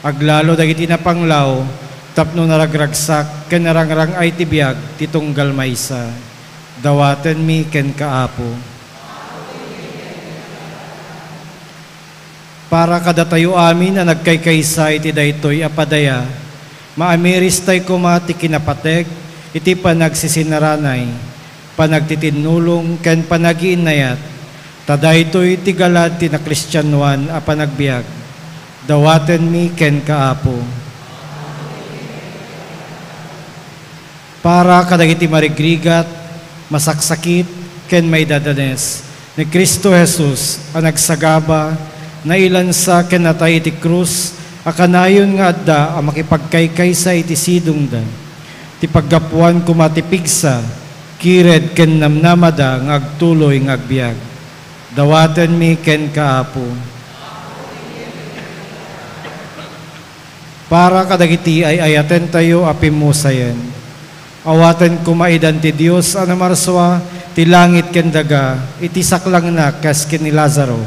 aglalo dagiti napanglaw tapno naragragsak ken narangrang-ay ti biag ti tunggal maysa. Dawatenmi kenka, Apo. Para kadatayo amin a nagkaykaysa iti daytoy a padaya, maamiristay koma ti kinapateg iti panagsisinaranay, panagtitinnulong, ken panagiinnayat, ta daytoy ti galad ti nakristianoan a panagbiag. Dawatenmi kenka, Apo. Para kadagiti marigrigat, masaksakit, ken maidadanes, ni Cristo Jesus a nagsagaba, nailansa ken natay iti krus a kanayon nga adda a makipagkaykaysa iti sidongda. Ti paggapuan koma ti pigsa, kired ken namnamada nga agtuloy nga agbiag. Dawatenmi kenka, Apo. Para kadagiti ay-ayatentayo a pimmusayen, awaten koma idan ti Dios a namarsua ti langit ken daga iti saklangna kas ken ni Lazaro,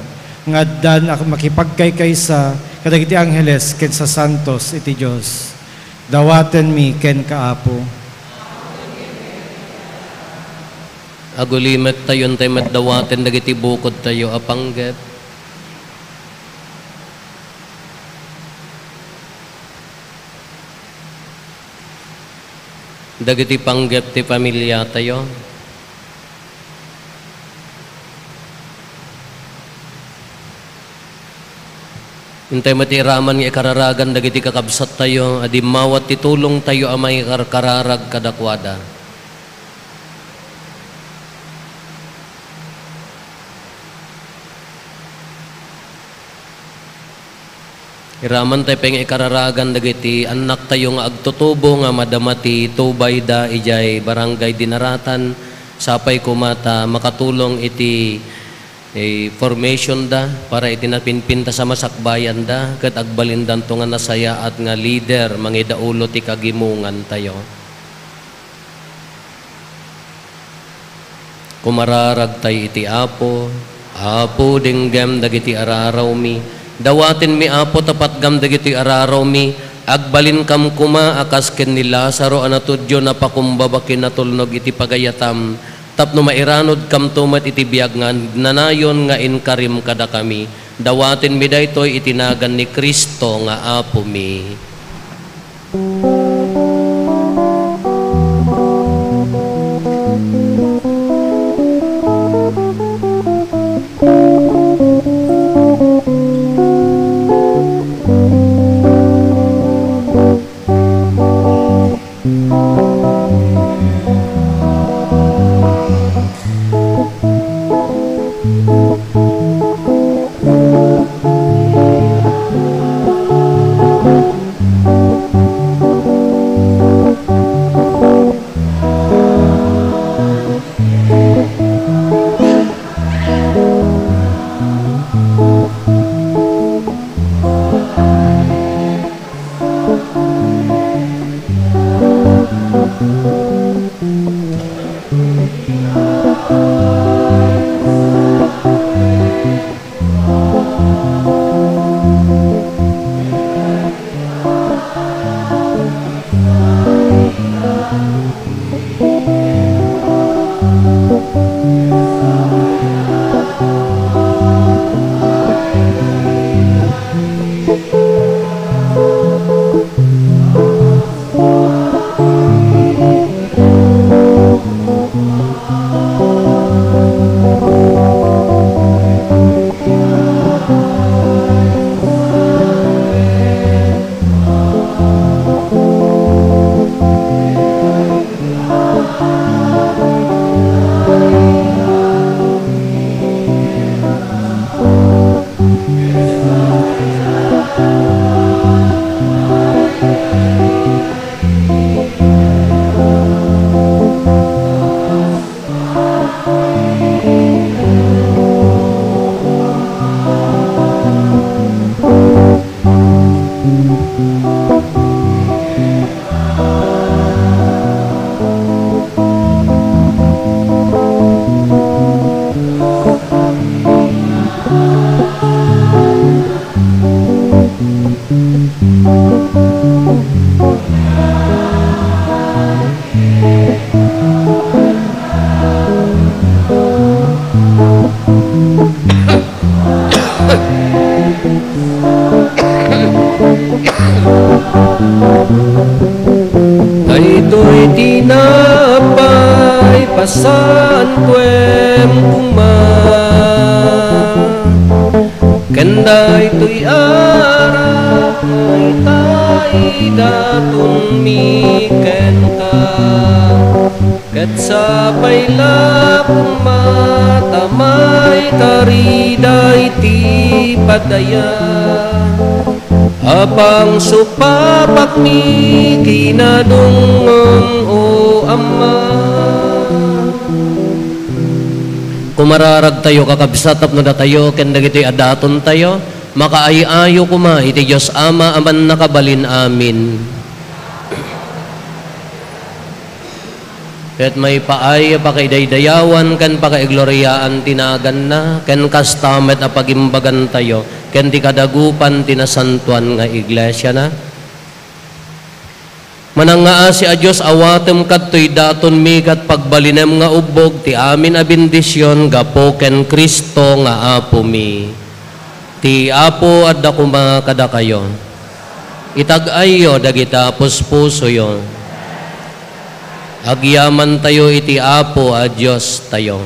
nga addan a makipagkaykaysa kadagiti angheles ken sasantos iti Dios. Dawatenmi kenka, Apo. Agulimettayo intay met dawaten dagiti bukodtayo a panggep. Dagiti panggep ti familiatayo. Intay met iraman nga ikararagan dagiti kakabsattayo a dimmawat ti tulongtayo a mangikarkararag kadakuada. Iramantay pay nga ikararagan dagiti annaktayo nga agtutubo nga madama ti tubayda idiay Barangay Dinaratan, sapay koma ta makatulong iti, eh, formation da para iti napinpintas a masakbayanda, ket agbalindanto nga nasayaat nga leader, mangidaulo ti kagimongantayo. Kumararagtay iti Apo. Apo, denggem dagiti ararawmi. Dawatenmi, Apo, ta patgam dagiti ararawmi. Agbalinkam koma a kas ken ni Lazaro a natudio, napakumbaba ken natulnog iti pagayatam, tapno mairanudkamto met iti biag nga agnanayon nga inkarim kadakami. Dawatenmi daytoy iti nagan ni Cristo nga Apomi. Daytoy tinapay pasantoem koma, ken daytoy a arak nga itaidatonmi kenka. Ket sapay la koma ta maikari daydi padaya. Apang supapakmi kinadungngom, O Ama. Kumararagtayo, kakabsat, tapno datayo ken dagitoy a datontayo, makaay-ayo koma iti Dios Ama a Mannakabalin-amin. Ket maipaay a pakaidaydayawan ken pakaigloriaan ti naganna, ken kasta met a pagimbagantayo ken ti kadagupan ti nasantoan nga iglesiana. Manangngaasi a Dios, awatem kadtoy datonmi ket pagbalinem nga ubbog ti amin a bendision gapu ken Cristo nga Apomi. Ti Apo adda koma kadakayo. Itag-ayyo dagita puspusoyo. Agyamantayo iti Apo a Diostayo.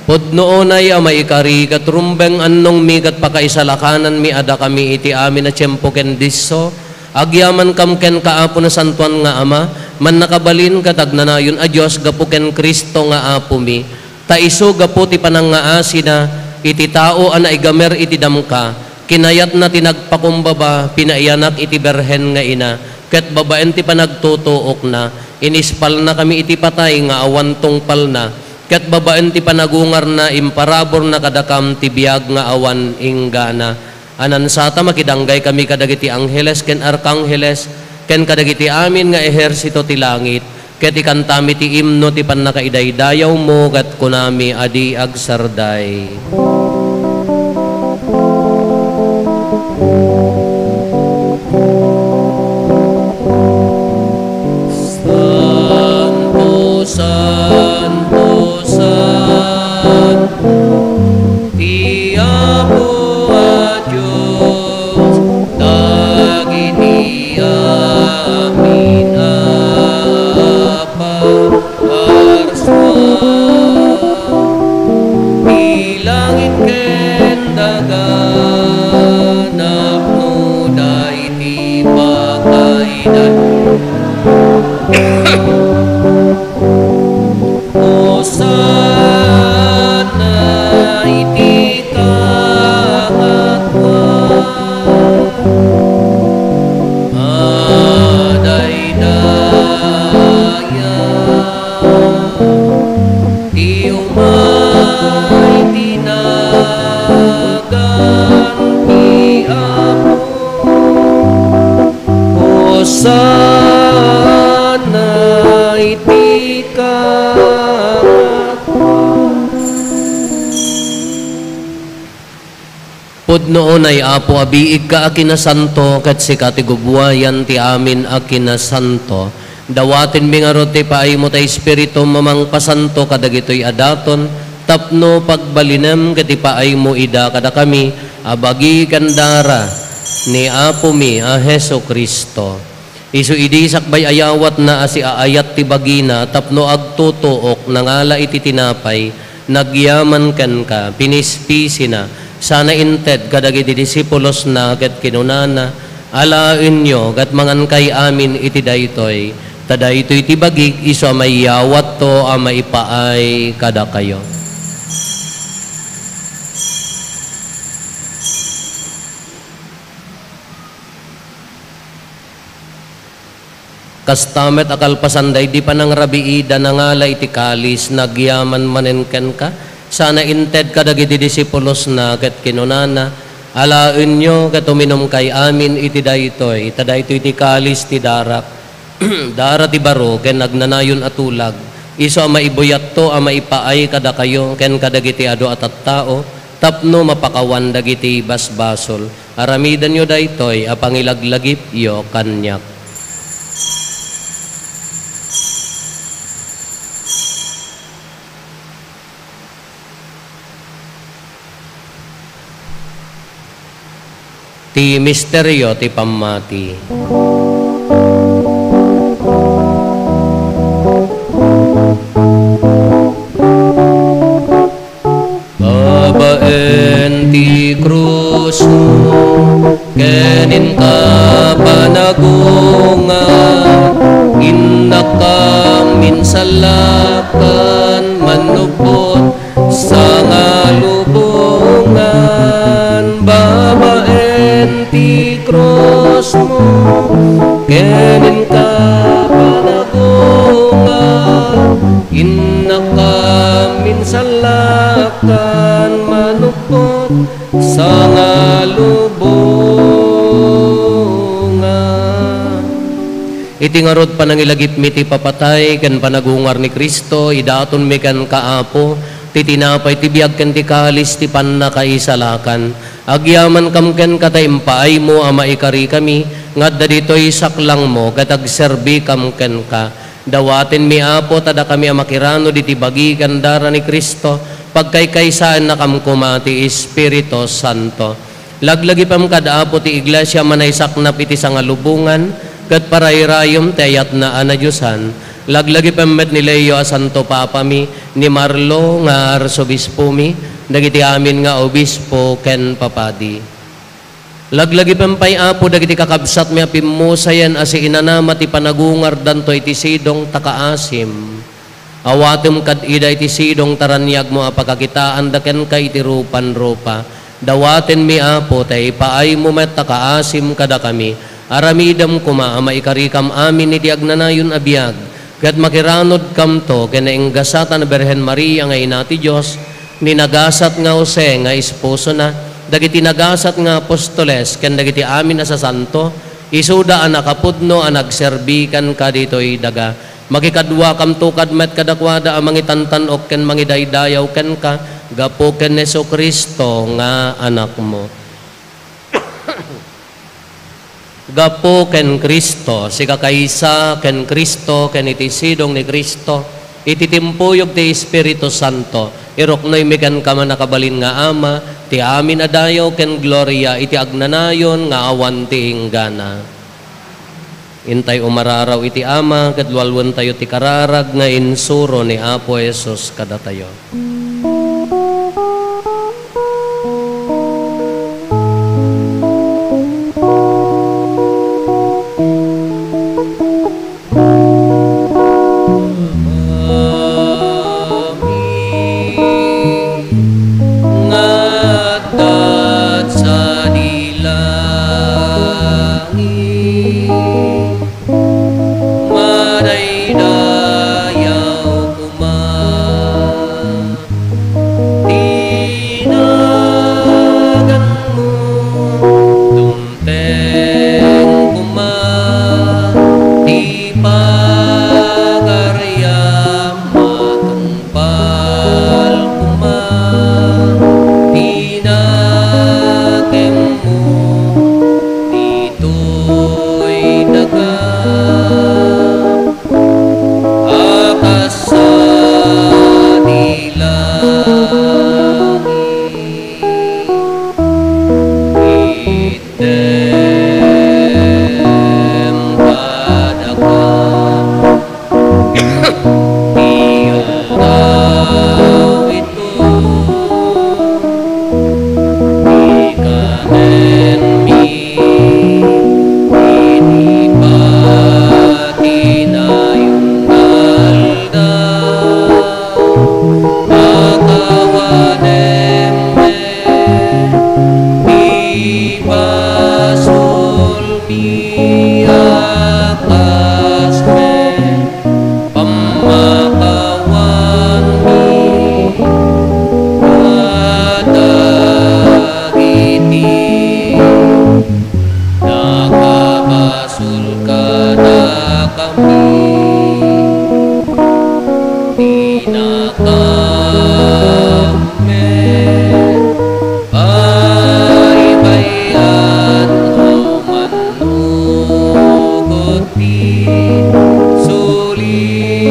Pudno unay a maikari ket rumbeng annongmi ket pakaisalakananmi a dakami iti amin a tiempo ken disso, agyamankam kenka, Apo Nasantoan nga Ama, Mannakabalin ket Agnanayon a Dios gapu ken Cristo nga Apomi, ta isu gapu ti panangngaasina iti tao a naigamer iti damka, kinayatna ti nagpakumbaba, pinaiyanak iti birhen nga ina, ket babaen ti panagtutuokna, inispalnakami iti patay nga awan tungpalna, ket babaen ti panagungarna, imparaburna kadakam ti biag nga awan inggana. Anansata, makidanggay kami kadagiti angheles ken arkangheles, ken kadagiti amin nga ehersito ti langit, ket ikantami ti imno ti pannakaidaydayawmo, ket kunami a di agsarday. Santo, santo, santo, ti Apo a Dios, dagiti amin a parsua, ti langit ken daga, napnoda iti pakaidan. Hosanna iti kangatoan. Madaydaya ti umay ti nagan ti Apo. Hosanna iti kangatoan. Pudno unay, Apo, a biigka a kinasanto, ket sika ti gubuayan ti amin a kinasanto. Dawatenmi ngarud ti paaymo ta Espiritum a mangpasanto kadagitoy a daton, tapno pagbalinem ket ipaaymo ida kadakami a bagi ken dara ni Apomi a Jesu-Cristo. Isu idi sakbay a yawatna a siaayat ti bagina tapno agtutuok, nangala iti tinapay, nagyaman kenka, pinispisina, sana inted kadagiti disipulosna ket kinunana, "Alaenyo ket mangankay amin iti daytoy, ta daytoy ti bagik isu a maiyawatto a maipaay kadakayo." Kasta met a kalpasan daydi panangrabiida, nangala iti kalis, nagyaman manen kenka, sana inted kadagiti disipulosna ket kinunana, "Alaenyo ket uminumkay amin iti daytoy, ta daytoy ti kalis ti darak, dara ti baro ken agnanayon a tulag, isu a maibuyatto a maipaay kadakayo ken kadagiti adu a tattao tapno mapakawan dagiti basbasol." Aramidenyo daytoy a pangilaglagipyo kaniak. Ti misterio ti pammati. Babaen ti krusmo ken inka panagungar, innakam insallakan, mannubbot sangalubongan. Babaen ti Ken inka panagungar, innaka minsallakan manupot sangalubongan. Iti ngarud, panangilagipmi ti papatay ken panagungar ni Cristo, idatonmi kenka, Apo, ti tinapay ti biag ken ti kalis ti pannakaisalakan. Agyamankam kenka ta impaaymo a maikarikami nga adda ditoy saklangmo ket agserbikam kenka. Dawatenmi, Apo, ta dakami a makiranod iti bagi ken dara ni Cristo, pagkaykaysaennakam koma ti Espiritu Santo. Laglagipem kad, Apo, ti iglesia a manaysaknap iti sangalubongan ket parayrayem ti ayatna a nadiosan. Laglagipem met ni Leo a Santo Papami, ni Marlo nga Arsobispomi, dagiti amin nga obispo ken papadi. Laglagipem pay, Apo, dagiti kakabsatmi a pimmusayen a siinanama ti panagungardanto iti sidong ta kaasim. Awatem kad ida iti sidong ta raniagmo a pakakitaanda kenka iti rupan-rupa. Dawatenmi, Apo, ta ipaaymo met ta kaasim kadakami. Aramidem koma a maikarikam amin iti agnanayon a biag, ket makiranodkamto ken nainggasat a Birhen Maria nga Ina ti Dios, ni nagasat nga Jose nga esposona, dagiti nagasat nga apostoles, ken dagiti amin a sasanto, isuda a nakapudno a nagserbi kenka ditoy daga. Makikaduakamto kad met kadakuada a mangitantan-ok ken mangidaydayaw kenka gapu ken Jesu-Cristo nga Anakmo. Gapu ken Cristo, sikakaysa ken Cristo, ken iti sidong ni Cristo, iti timpuyog ti Espiritu Santo, iruknoymi kenka, mannakabalin nga Ama, ti amin a dayaw ken gloria iti agnanayon nga awan ti inggana. Intay umararaw iti Ama, ket lualuentayo ti kararag nga insuro ni Apo Jesus kadatayo. Amin. Nga adda sadi langit, madaydayaw koma ti naganmo, dumteng koma ti pagariam, matungpal koma ti nakemmo ditoy daga. A kas sadi langit, itdem kadaka ti aldaw ito, ti kanenmi iti patinayon nga aldaw. Pakawanem met ti basolmi a kas met pammakawanmi kadagiti nakabasol kadakami. Dinakam met paribayan, awan nugot ti sulisog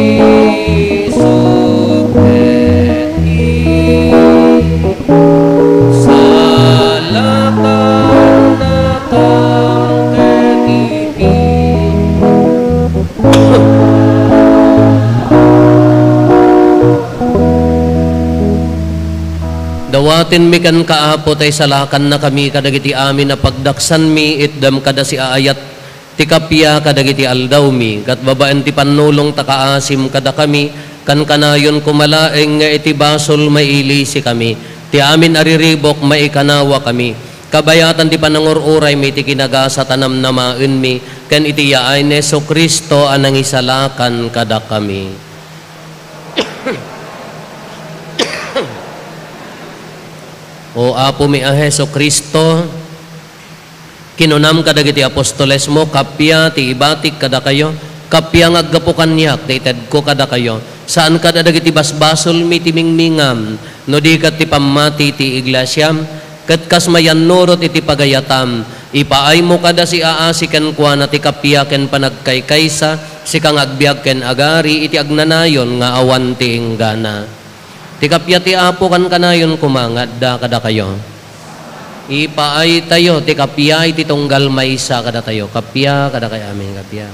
ket ti salakannakam ket iti Dawatenmi kenka, Apo, ta isalakannakami kadagiti amin a pagdaksanmi, itdem kada siaayat ti kappia kadagiti aldawmi, ket babaen ti pannulong ta kaasim kadakami, kankanayon koma laeng nga iti basol mailisikami, ti amin a riribuk maikanawakami. Kabayatan ti panangur-uraymi iti kinagasat a namnamaenmi ken iti yaay ni Jesu-Cristo a nangisalakan kadakami. O Apomi a Jesu-Cristo, kinunam kadagiti apostolesmo, "Kappia ti ibatik kadakayo, kappia nga aggapu kaniak ti itedko kadakayo." Saan kada dagiti basbasolmi ti mingmingam, no di ket ti pammati ti iglesiam, ket kas mayannurot iti pagayatam, ipaaymo kada siaasi kenkuana ti kappia ken panagkaykaysa, sika nga agbiag ken agari iti agnanayon nga awan ti inggana. Ti kappia ti Apo kankanayon koma nga adda kadakayo. Ipaaytayo ti kappia iti tunggal maysa kadatayo. Kappia kadakayo. Amen. Kappia.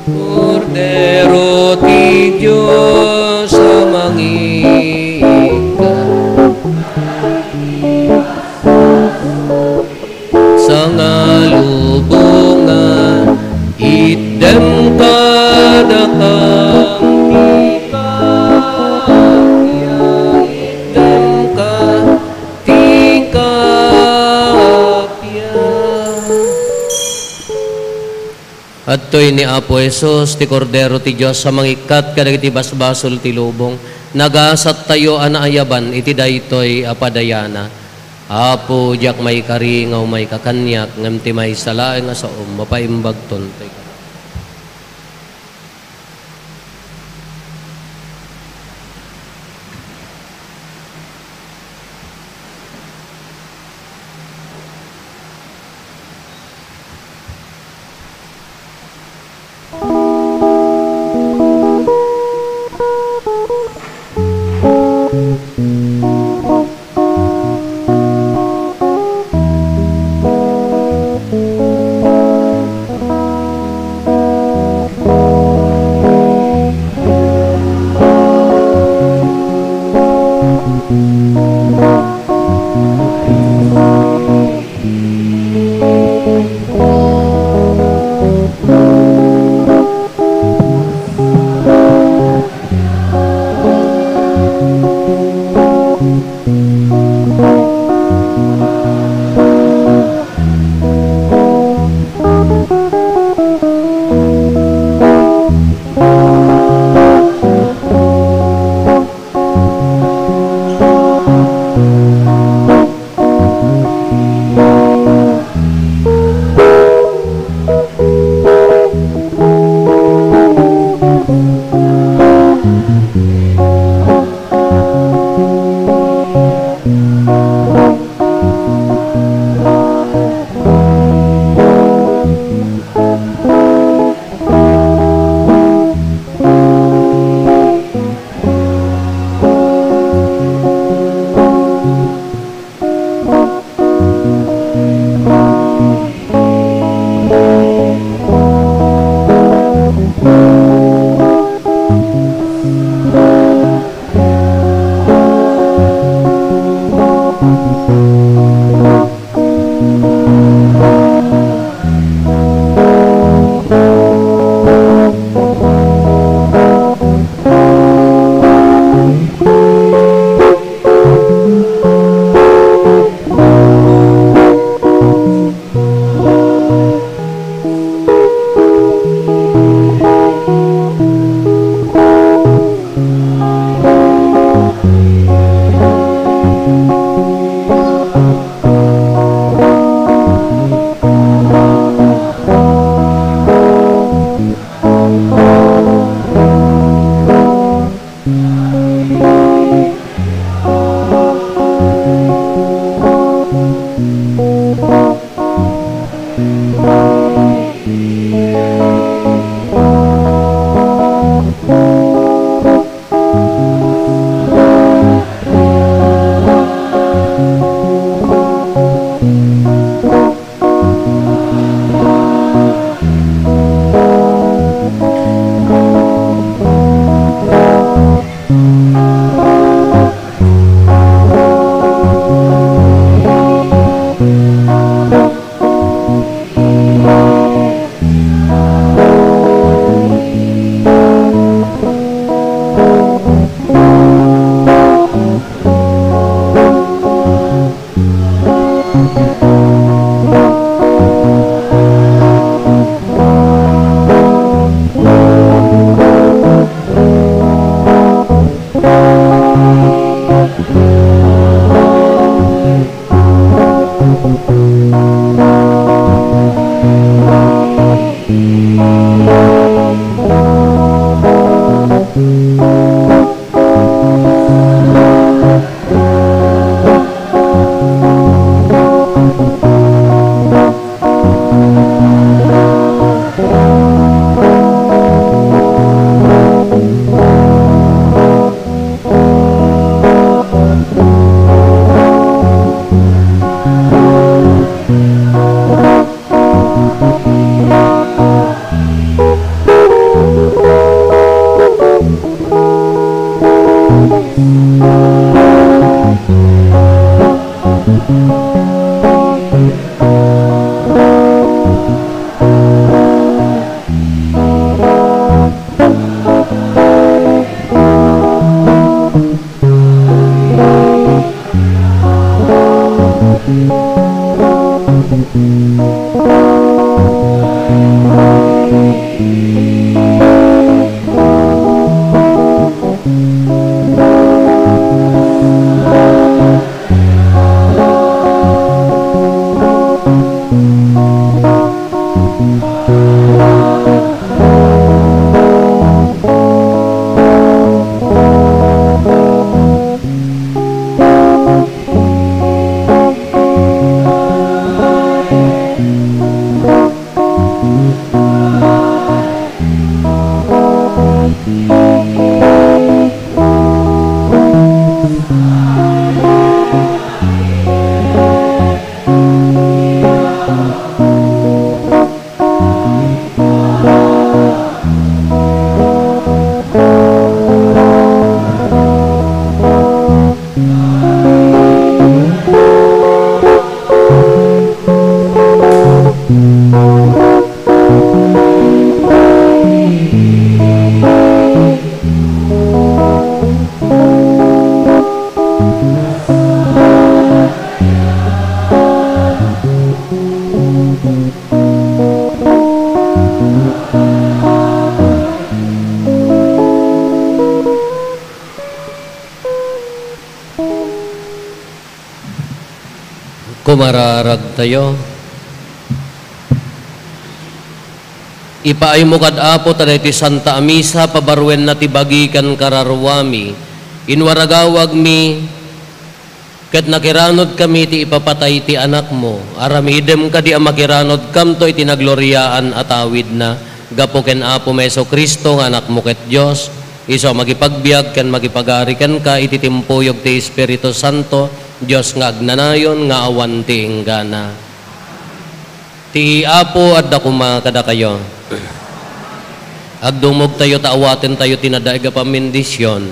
Kordero ti Dios a mangikkat, sangalubongan, itdem kadakam ti kappia, itdem ka ti kappia. Adtoy ni Apo Jesus, ti Kordero ti Dios a mangikkat kadagiti basbasol ti lubong. Nagasattayo a naayaban iti daytoy a padayana. Apo, diak maikari nga umayka kaniak, ngem ti maysa laeng a saom, mapaimbagton toy kaniak. Kumararagtayo. Ipaaymo kad Apo ta daytoy Santa a Misa, pabaruenna ti bagi ken kararuami. Inwaragawagmi ket nakiranodkami ti ipapatay ti Anakmo. Aramidem kadi a makiranodkamto iti nagloriaan a tawidna. Gapu ken Apomi Jesu-Cristo nga Anakmo ket Dios, isu a makipagbiag ken makipagari kenka iti timpuyog ti Espiritu Santo, Dios nga agnanayon nga awan ti inggana. Ti Apo adda koma kadakayo. Agdumogtayo ta awatentayo ti nadaig a pammendision.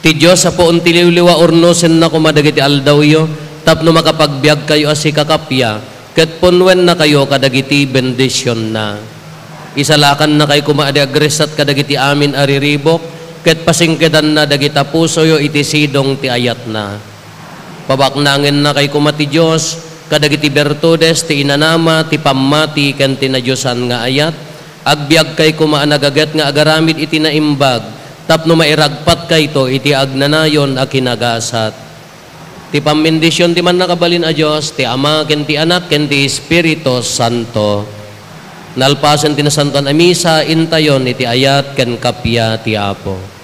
Ti Dios a puon ti liwliwa, urnosenna koma dagiti aldawyo tapno makapagbiagkayo a sikakappia ket punnuennakayo kadagiti bendisionna. Isalakannakay koma a di agressat kadagiti amin a riribuk ket pasingkedanna dagita pusoyo iti sidong ti ayatna. Pabaknangennakay koma ti Dios kadagiti bertudes ti inanama, ti pammati ken ti nadiosan nga ayat. Agbiagkay koma a nagaget nga agaramid iti naimbag tapno mairagpatkayto iti agnanayon a kinagasat. Ti pammendision ti Mannakabalin a Dios, ti Ama ken ti Anak ken ti Espiritu Santo. Nalpasen ti Nasantoan a Misa, intayon iti ayat ken kappia ti Apo.